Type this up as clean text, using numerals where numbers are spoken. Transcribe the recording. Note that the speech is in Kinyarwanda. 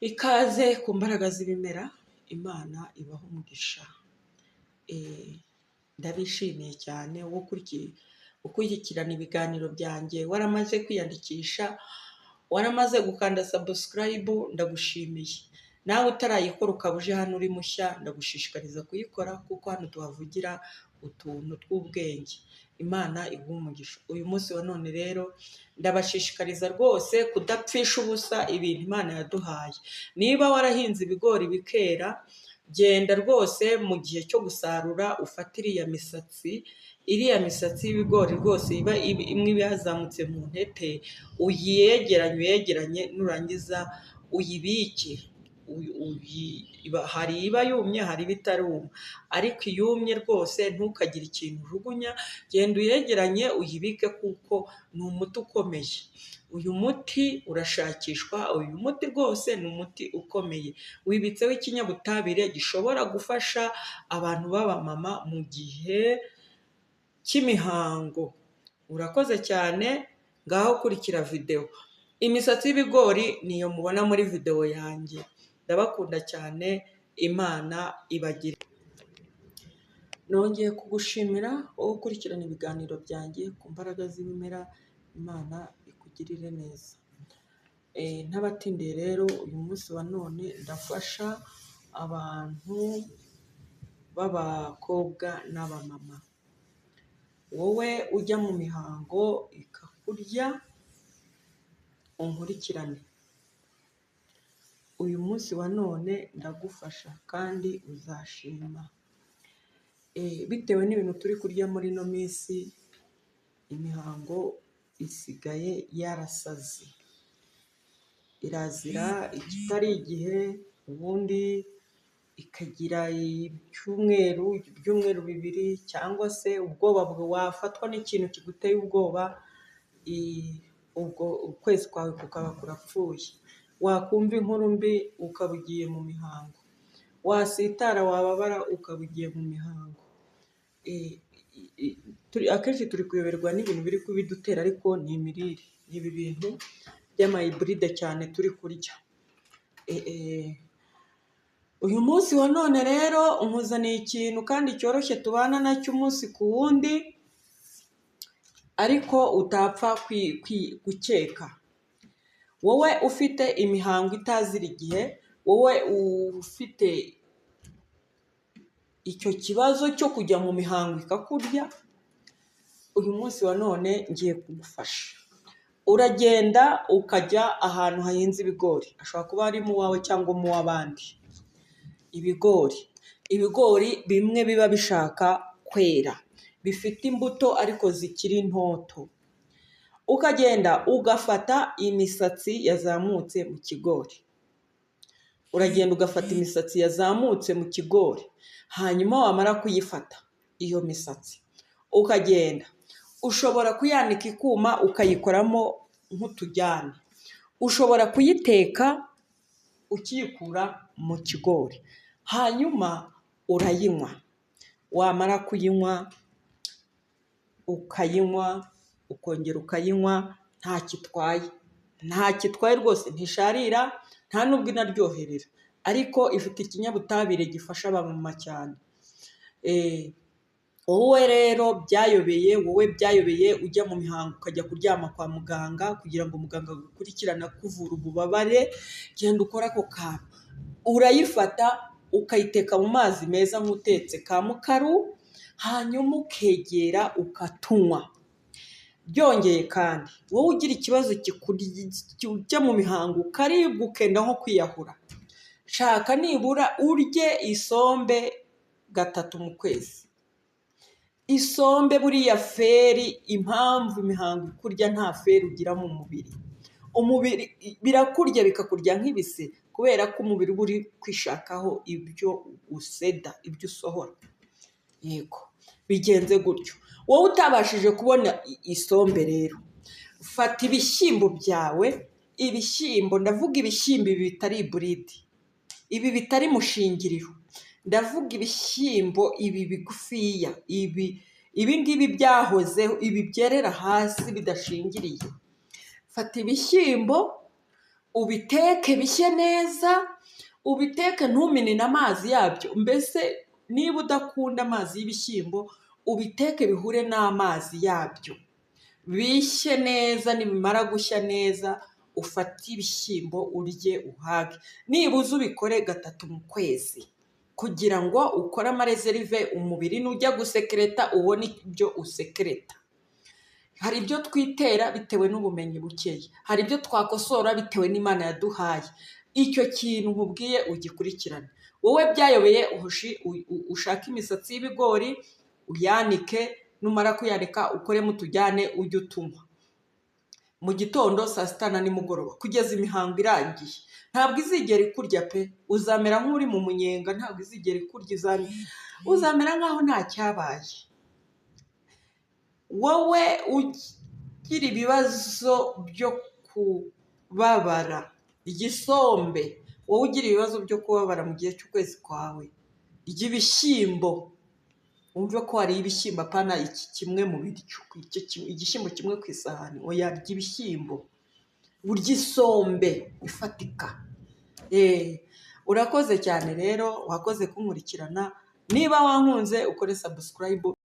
Ikaze ku mbaraga z'ibimera, Imana ibahe umugisha. Ndabishimiye cyane wowe ukurikirana ibiganiro byanjye, waramaze kwiyandikisha, waramaze gukanda subscribe, ndagushimiye. Nawe utarayikora ukaba uje hano uri mushya, ndagushishikariza kuyikora kuko hano tuhavugira utuntu tw'ubwenge. Imana iguhe umugisha. Uyu munsi wa none rero ndabashishikariza rwose kudapfisha ubusa ibintu Imana yaduhaye. Niba warahinze ibigori bikera, genda rwose mu gihe cyo gusarura ufate iriya misatsi y'ibigori rwose iba imwe iba yazamutse mu ntete, uyegeranye uyegeranye, nurangiza uyibike. Hari iba yumye, hari iba itaruma, ariko iyumye rwose ntukagire ikintu ujugunya, genda uyegeranye uyibike kuko ni umuti ukomeye. Uyu muti urashakishwa, uyu muti rwose ni umuti ukomeye, wibitseho ikinyabutabire gishobora gufasha abantu b'abamama mu gihe cy'imihango. Urakoze cyane, ngaho kurikira videwo. Imisatsi y'ibigori niyo mubona muri videwo yanjye. Ndabakunda cyane, Imana ibagire. Nongeye kugushimira wowe ukurikirana ibiganiro byanjye ku mbaraga z'ibimera, Imana ikugirire neza. Ntabatindiye rero, uyu munsi wa none ndafasha abantu b'abakobwa n'abamama. Wowe ujya mu mihango ikakurya, unkurikirane. Uyu munsi wa none ndagufasha kandi uzashima. Bitewe n'ibintu turi kurya muri ino minsi, imihango isigaye yarasaze. Irazira ikitari igihe, ubundi ikagira icyumweru, ibyumweru bibiri, cyangwa se ubwoba wafatwa n'ikintu kiguteye ubwoba, ubwo ukwezi kwawe kukaba kurapfuye. Wakumva inkuru mbi ukaba ugiye mu mihango, wasitara wababara ukaba ugiye mu mihango. Akenshi turi kuyoberwa n'ibintu biri kubidutera, ariko ni imirire, ni ibi bintu by'amayiburide cyane turi kurya. Uyu munsi wa none rero nkuzaniye ikintu kandi cyoroshye tubana nacyo umunsi ku wundi, ariko utapfa gukeka. Wowe ufite imihango itazira igihe, wowe ufite icyo kibazo cyo kujya mu mihango ikakurya, uyu munsi wa none ngiye kugufasha. Uragenda ukajya ahantu hahinze ibigori, ashobora kuba ari mu wawe cyangwa mu w'abandi. Ibigori bimwe biba bishaka kwera, bifite imbuto ariko zikiri ntoto. Ukagenda ugafata imisatsi yazamutse mu kigori. Uragenda ugafata imisatsi yazamutse mu kigori, hanyuma wamara kuyifata iyo misatsi, ukagenda ushobora kuyanika ikuma ukayikoramo nk'utujyane, ushobora kuyiteka ukiyikura mu kigori, hanyuma urayinywa, wamara kuyinywa ukayinywa ukongera ukayinywa, ntacyo itwaye, ntacyo itwaye rwose, ntisharira nta nubwo inaryoherera, ariko ifite ikinyabutabire gifasha abamama cyane. Wowe rero byayobeye, wowe byayobeye ujya mu mihango ukajya kuryama kwa muganga kugira ngo muganga agukurikirane akuvura ububabare, genda ukore ako kantu. Urayifata ukayiteka mu mazi meza nk'utetse ka mukaru, hanyuma ukegera ukatunywa. Byongeye kandi wowe ugira ikibazo ujya mu mihango ukaribwa ukenda nko kwiyahura, shaka nibura urye isombe 3 mu kwezi. Isombe buriya feri, impamvu imihango ikurya nta feri ugira mu mubiri, umubiri birakurya bikakurya nk'ibise, kubera ko umubiri uba uri kwishakaho ibyo useda, ibyo usohora. Yego, bigenze gutyo. Wowe utabashije kubona isombe rero, fata ibishyimbo byawe, ibishyimbo, ndavuga ibishyimbo ibi bitari iburide, ibi bitari mushingiriro, ndavuga ibishyimbo ibi bigufiya, ibi ngibi byahozeho, ibi byerera hasi bidashingiriye. Fata ibishyimbo Ubiteke bishye neza, ubiteke ntuminine amazi yabyo. Mbese niba udakunda amazi y'ibishyimbo, ubiteke bihure n'amazi yabyo, bishye neza. Nibimara gushya neza, ufate ibishyimbo urye uhage. Nibuze ubikore gatatu mu kwezi kugira ngo ukore ama réserve, umubiri nujya gusekereta ubone ibyo usekereta. Hari ibyo twitera bitewe n'ubumenyi bukeya, hari ibyo twakosora bitewe n'Imana yaduhaye. Icyo kintu nkubwiye ugikurikirane. Wowe byayobeye, ushake imisatsi y'ibigori uyanike, numara kuyanika ukoremo utujyane ujye utunywa mu gitondo, saa sita na nimugoroba kugeza imihango irangiye. Ntabwo izigera ikurya pe, uzamera nk'uri mu munyenga, ntabwo izigera ikurya, uzamera nk'aho nta cyabaye. Wowe ugira ibibazo byo kubabara igisombe, wowe ugira ibibazo byo kubabara mu gihe cy'ukwezi kwawe, rya ibishyimbo. Wumve ko hariho ibishyimbo, apana iki kimwe mu biryo, igishyimbo kimwe ku isahani. Oya, rya ibishyimbo, urya isombe ifatika. Urakoze cyane rero, wakoze kunkurikirana. Niba wankunze, ukore subscribe.